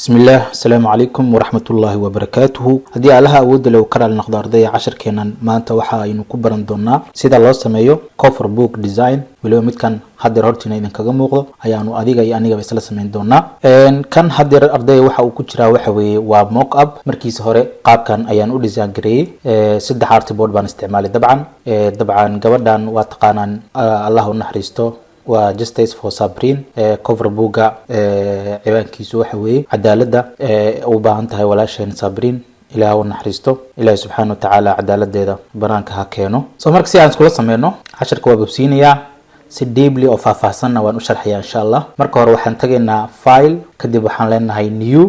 Bismillaah, asalaamu calaykum waraxmatullaahi wabarakaatuhu. Haddii Allaha awoodda leh uu ka raali noqdo, ardaya, casharkeenan maanta waxa aynu ku baran doonaa sida loo sameeyo cover book design. Weliba midkan haddeer hortiina idinkaga muuqdo ayaanu adiga iyo anigaba isla sameyn doonaa. Kan haddeer, ardaya, waxa uu ku jiraa waxa weeye waa mock up. Markiisa hore qaabkan ayaan u design gareeyey. Saddex artboard baan isticmaalay. Dabcan gabadhan waa taqaanaan, Allah u naxariisto, waa Justice for Sabrine. Cover booga ciwaankiisu waxa weeye cadaaladda u baahan tahay walaasheen Sabrine. Ilaah u naxariisto, Ilaahi subxaana wa tacaala cadaaladeeda banaanka ha keeno. So marka si aan iskula sameyno casharka, waa bobsiinayaa, si deeply oo faahfaahsanna waan u sharxayaa, insha Allah. Marka hore waxaan tagaynaa File, kadib waxaan leenahay New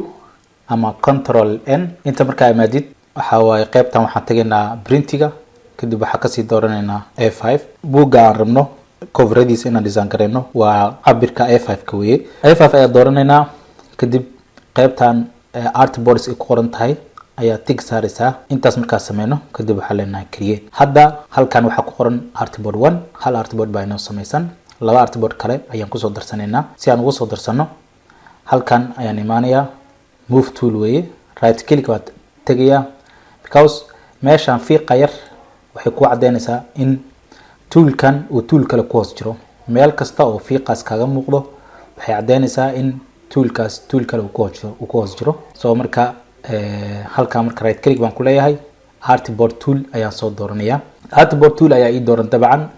ama Control N. Inta markaa imaadid, waxa waaye qeybtan waxaan tagaynaa printiga, kadib waxaa kasii dooranaynaa A5. Buugga aan rabno coveradiisa inaan design gareyno waa cabirka A5 ka weye. A5 ayaa dooranaynaa. Kadib qeybtan artboards ay ku qoran tahay ayaa tig saareysaa. Intaas markaas sameyno, kadib waxaa leenahay Create. Hadda halkan waxaa ku qoran artboard one. Hal artboard baa inoo sameysan, laba artboard kale ayaan kusoo darsanaynaa. Si aan ugu soo darsano, halkan ayaan imaanayaa, move tool weeye, right click waad tegayaa, because meeshaan fiiqa yar waxay ku cadeynaysaa in toolkan uu tool kale ku hoos jiro. Meel kasta oo fiiqaas kaga muuqdo waxay caddeynaysaa in toolkaas tool kale uu ku hoos jiro. So marka halkaa marka right click baan ku leeyahay, artboard tool ayaan soo dooranaya. Artboard tool ayaa ii dooran. Dabcan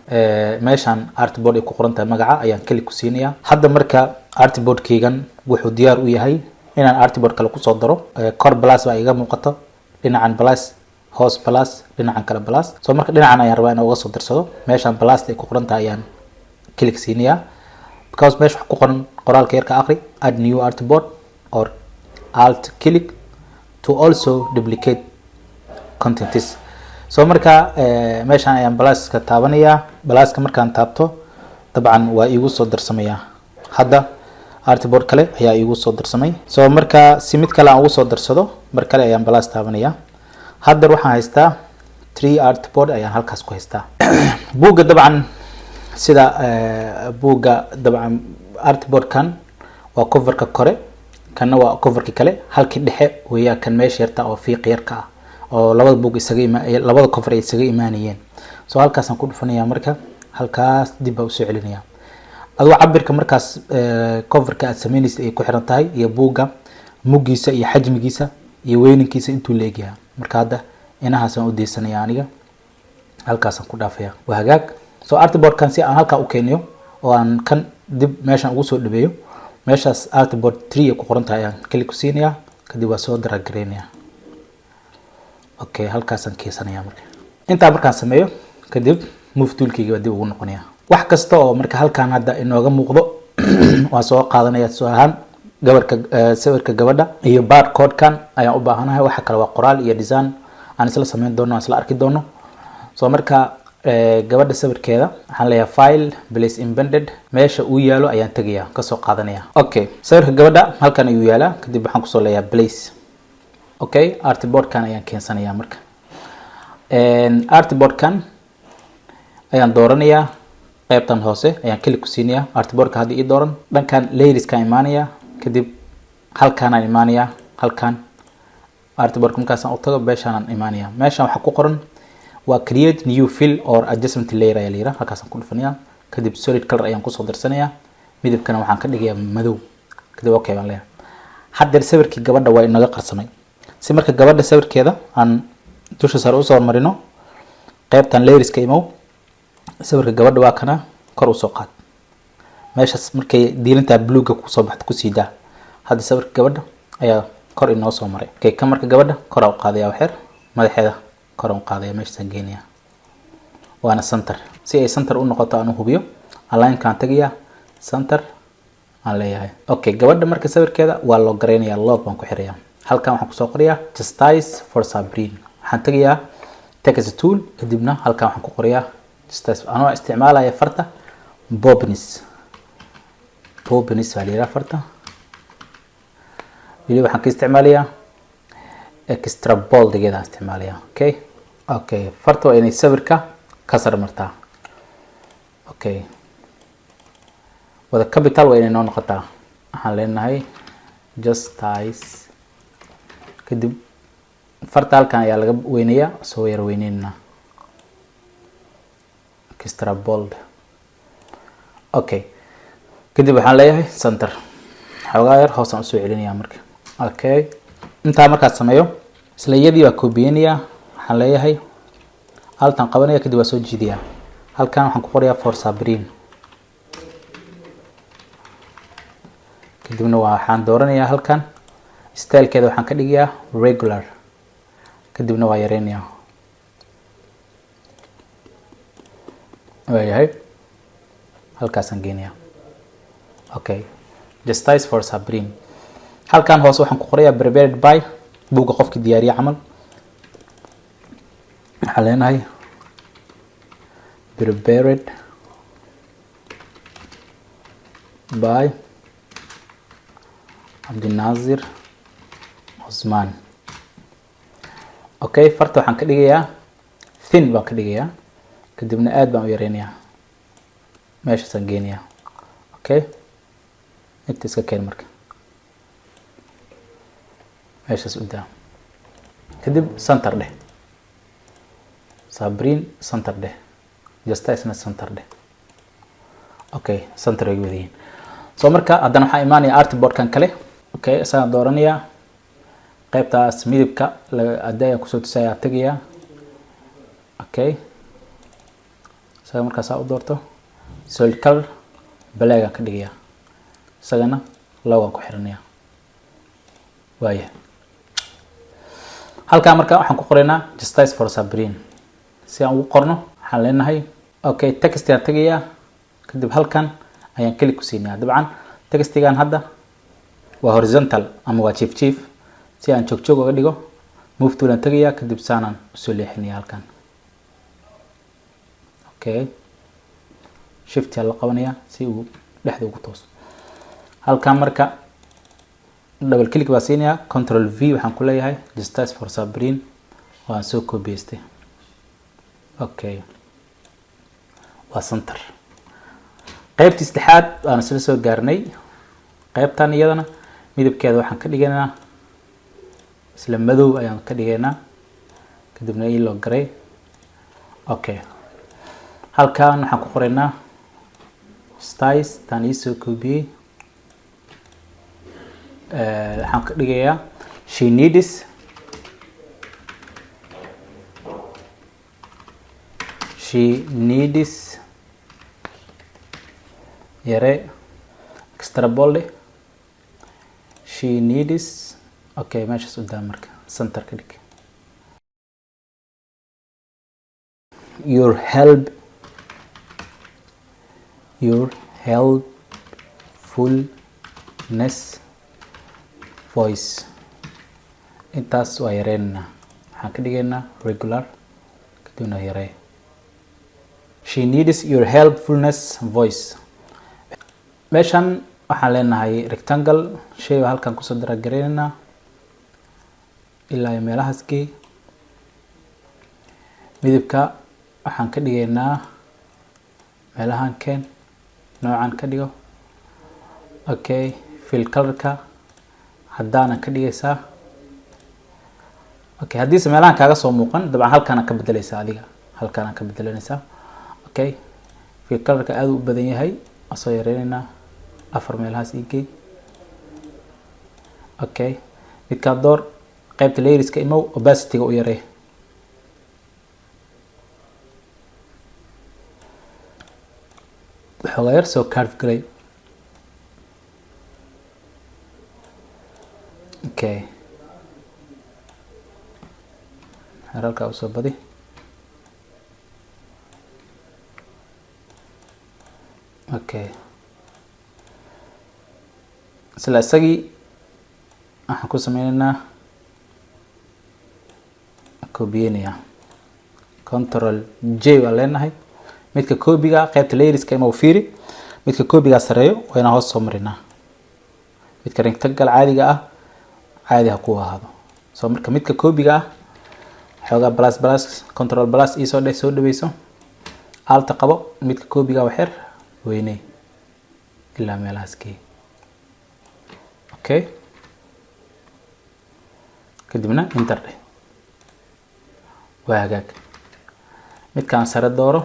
meeshaan artboard ay ku qoran tahay magaca ayaan click ku siinaya. Hadda marka artboardkeygan wuxuu diyaar u yahay inaan artboard kale kusoo daro. Kor plus baa iga muuqato, dhinacan plus, hoos plus, dhinacan kale plus. So marka dhinacan ayaan rabaa inaan uga soo darsado. Meeshaan plus ay ku qoran tahay ayaan click siinayaa, because meesha wax ku qoran qoraalka yarka aqri: "Add new artboard or alt click to also duplicate contents." So marka meeshaan ayaan pluska taabanayaa. Pluska markaan taabto, dabcan waa iigu soo darsamayaa. Hadda artboard kale ayaa iigu soo darsamay. So marka si mid kale aan ugu soo darsado, mar kale ayaan plus taabanaya. Hadda waxaan haystaa three artboard ayaan halkaas ku haystaa. Buugga dabcan, sida buugga, dabcan artboardkan waa coverka kore, kanna waa coverki kale. Halkii dhexe weeyaa kan meesha yarta oo fiiq yarka ah oo labada buug isaga ima, labada cover ay isaga imaanayeen. So halkaasaan ku dhufanaya. Marka halkaas dib baa usoo celinaya. Adigo cabirka markaas coverka aad sameynaysid ay ku xiran tahay, iyo buugga muggiisa iyo xajmigiisa iyo weyninkiisa intuu la egyahay. Marka hadda inahaasaan u deysanaya aniga, halkaasaan ku dhaafaya. Waa hagaag. So artboardkan si aan halkaa u keeniyo oo aan kan dib meeshaan ugu soo dhaweeyo, meeshaas artboard three ay ku qoran tahay ayaan click ku siinayaa, kadib waa soo drag gareynaya. Okay, halkaasaan keensanaya. Marka intaa markaan sameeyo, kadib move toolkayga baa dib ugu noqonaya. Wax kasta oo marka halkaan hadda inooga muuqdo waan soo qaadanaya. Tusaale ahaan, gabarka, sawirka gabadha iyo barcode-kan ayaan u baahanahay. Waxa kale waa qoraal iyo design aan isla sameyn doono, aan isla arki doono. So marka gabadha sawirkeeda waxaan leeyahay File, Place Embedded. Meesha uu yaalo ayaan tegaya, kasoo qaadanaya. Okay, sawirka gabadha halkan ayuu yaalaa. Kadib waxaan kusoo leeyahay Place. Okay, artboardkan ayaan keensanaya. Marka artboardkan ayaan dooranayaa, qaybtan hoose ayaan click ku siinayaa. Artboardka hadda ii dooran, dhankan layerskaan imaanaya, kadib halkaanaan imaanaya. Halkan artboardka markaasaan u tago, meeshaanaan imaanaya. Meeshaan waxaa ku qoran waa "Create new fill or adjustment layer" ayaa la yiraha. Halkaasaan ku dhufanaya. Kadib solid color ayaan kusoo darsanayaa, midabkana waxaan ka dhigayaa madow. Kadib okay baan leeyahay. Haddeer sawirkii gabadha waa inaga qarsamay. Si marka gabadha sawirkeeda aan dusha sare usoo marino, qaybtan layerska imow, sawirka gabadha waa kana, kor usoo qaad. Meeshaas markay diilintaa bluega kusoo baxdo, kusii daa. Hadda sawirka gabadha ayaa kor inoo soo maray. Okay, ka marka gabadha kor u qaadaya, waxyar madaxeeda kor u qaadaya, meeshaasaan geynaya, waana center. Si ay center u noqoto aan u hubiyo, alignkaan tagaya, center aan leeyahay. Okay, gabadha marka sawirkeeda waa loo garaynaya, lock baan ku xiraya. Halkan waxaan kusoo qorayaa "Justice for Sabrine". Waxaan tegayaa text tool, kadibna halkan waxaan ku qorayaa justice, anoo isticmaalaya farta Poppins. Poppins baa la yidhaha farta. Weli waxaan ka isticmaalayaa extra boldigeedaan isticmaalaya. Okay, farta waa inay sawirka ka sar martaa. Okay, wada capital waa inay noo noqotaa. Waxaan leenahay Justice. Kadib farta halkan ayaa laga weynayaa, soo yar weyneynaa, extra bold. Okay, kadib waxaan leeyahay center. Xoogaa yar hoosaan usoo celinayaa marka. Okay, intaa markaad sameeyo, isla iyadii baa koobiyeynayaa. Waxaan leeyahay Alt-an qabanaya, kadib waa soo jiidayaa. Halkan waxaan ku qorayaa "for Sabrin". Kadibna waxaan dooranayaa halkan, stylekeeda waxaan ka dhigayaa regular, kadibna waa yareynayaa. Waayahay, halkaasaan geenayaa. Okay, "Justice for Sabrin". Halkan hoose waxaan ku qorayaa "prepared by", buugga qofkii diyaariye camal. Waxaan leenahay "prepared by Cabdinaasir Cusmaan". Okay, farta waxaan ka dhigayaa thin baan ka dhigayaa, kadibna aad baan u yareynayaa, meeshaasaan geenayaa. Okay, inta iska keen marka, meeshaas u daa. Kadib center dheh. Sabrin center dheh, Justice-na center dheh. Okay, center ay wadayihiin. So marka haddana waxaa imaanaya artboardkan kale. Okay, isagaan dooranayaa. Qaybtaas midabka hadii ayaan kusoo tusaya tegayaa. Okay, isaga markaasaa u doorto, solid color black-aan ka dhigayaa, isagana lock-aan ku xiranaya. Waaya, halkaa marka waxaan ku qoraynaa "Justice for Sabrin". Si aan ugu qorno, waxaan leenahay, okay, text-igaan tegayaa, kadib halkan ayaan click ku siinaya. Dabcan textigan hadda waa horizontal ama waa jief jief. Si aan joog joog oga dhigo, move tool aan tegayaa, kadib saanaan usoo leexinaya halkan. Okay, shift yaa la qabanaya si uu dhexda ugu tooso. Halkan marka double click baa siinaya, Control V. Waxaan ku leeyahay "Justice for Sabrin", waan soo kobiyeystay. Okay, waa center. Qaybtii saddexaad waan isla soo gaarnay. Qaybtan iyadana midabkeeda waxaan ka dhigaynaa isla madow ayaan ka dhigaynaa, kadibna ilo garay. Okay, halkan waxaan ku qoraynaa styles taan iisoo koobiyey. Waxaan ka dhigayaa She needs yare, extra bold, "She needs". Okay, meeshaas u daa marka, center ka dhig. Your help, your helpfulness voice. Intaas waa yareynaynaa, waxaan ka dhigaynaa regular, kadibna yaree. "She needs your helpfulness voice". Meeshan waxaan leenahay rectangle shay baa halkan kusoo daragaraynaa, ilaa iyo meelahaas gey. Midabka waxaan ka dhigaynaa meelahan keen, noocan ka dhigo. Okay, fill colorka caddaana ka dhigaysaa. Okay, haddiise meelahan kaaga soo muuqan, dabcan halkaana ka bedeleysaa adiga, halkaana ka bedelanaysaa. Okay, fill colorka aada u badan yahay, waa soo yareyneynaa, 4 meelahaas igey. Okay, midkaa door, qaybta layerska imow, opacity-ga u yaree. Waxoogaa yar soo carve galay. Okay, xeralkaa usoo badi. Okay, isla isagii waxaan ku sameyneynaa kobiyeynaya, Control J baan leenahay. Midka koobiga, qaybta layerska ima fiiri, midka koobigaa sareeyo waa inaan hoos soo marinaa. Midka rectangle caadiga ah caadi ha ku ahaado. So marka midka koobiga ah xoogaa plus plus, control plus iisoo dheh, soo dhaweyso, Alt-a qabo. Midka koobiga waxyar weyney, ilaa meelahaas gey. Okay, Kadibna enter dheh. Waa hagaag. Midkaan sare dooro,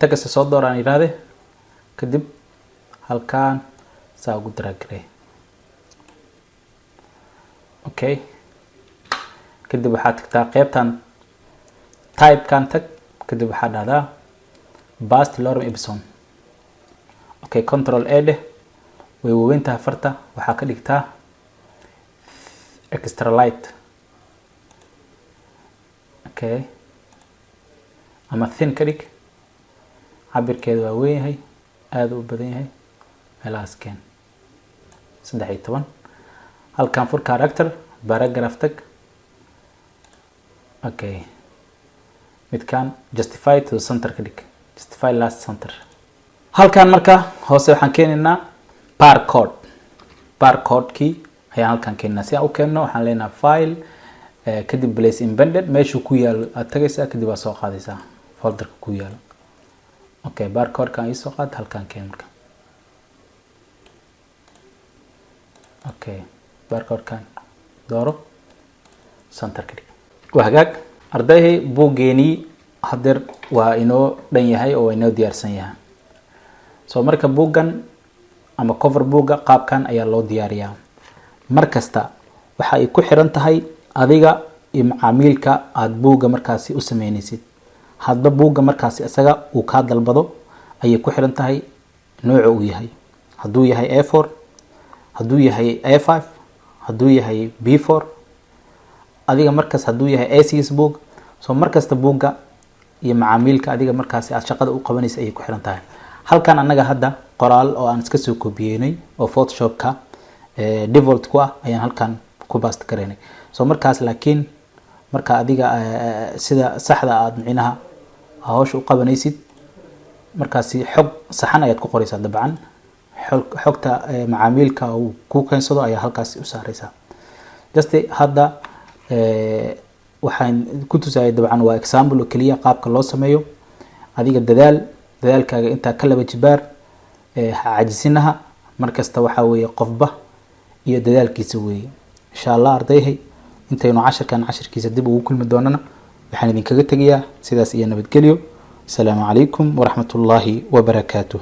tagasta soo dooro aan yidhaahde. Kadib halkaan saa ugu drag garey. Okay, kadib waxaad tagtaa qeybtan typekan tag. Kadib waxaa dhahdaa paste lorem ipsum. Okay, Control A dheh. Way waaweyn tahay farta. Waxaa ka dhigtaa extra light. Okay, ama thin ka dhig. Cabirkeeda waa weyn yahay, aada u badan yahay. Meelahaas keen, 13. Halkan fur, character, paragraph tag. Okay, midkan justify to the center ka dhig, justify last center. Halkan marka hoose waxaan keenaynaa barcode. Barcode-kii ayaan halkan keenaynaa. Si aan u keenno, waxaan leenahay file, kadib place embedded. Meeshuu ku yaalo aad tagaysaa, kadib waad soo qaadaysaa folderka ku yaalo. Okay, barcode-kan iisoo qaad, halkan keen marka. Okay, barcode-kan dooro, center ka dhig. Waa hagaag, ardayhay. Buuggeenii hadeer waa inoo dhan yahay oo waa inoo diyaarsan yahay. So marka buuggan ama cover buugga qaabkan ayaa loo diyaariyaa. Mar kasta waxa ay ku xiran tahay adiga iyo macaamiilka aada buugga markaasi u sameyneysid. Hadba buugga markaasi isaga uu kaa dalbado ayay ku xiran tahay nooca uu yahay. Hadduu yahay A4, hadduu yahay A5, hadduu yahay B4, adiga markaas hadduu yahay A6 book. So markasta buugga iyo macaamiilka adiga markaasi aada shaqada u qabanaysa ayay ku xiran tahay. Halkan annaga hadda qoraal oo aan iska soo kobiyeynay oo Photoshopka default ku ah ayaan halkan ku paste garaynay. So markaas laakiin marka adiga sida saxda aada micnaha hawsha u qabanaysid, markaasi xog saxan ayaad ku qoraysaa. Dabcan xogta macaamiilka uu ku keensado ayaa halkaasi u saareysaa. Just hadda waxaan ku tusayay dabcan waa example oo keliya qaabka loo sameeyo. Adiga dadaal, dadaalkaaga intaa ka laba jibaar, ha cajisinaha. Markasta waxaa weeye qofba iyo dadaalkiisa weeye. Insha Allah, ardayhay, intaynu cashirkan cashirkiisa dib ugu kulmi doonana, waxaan idinkaga tegayaa sidaas iyo nabadgelyo. Asalaamu calaykum waraxmat ullaahi wabarakaatuh.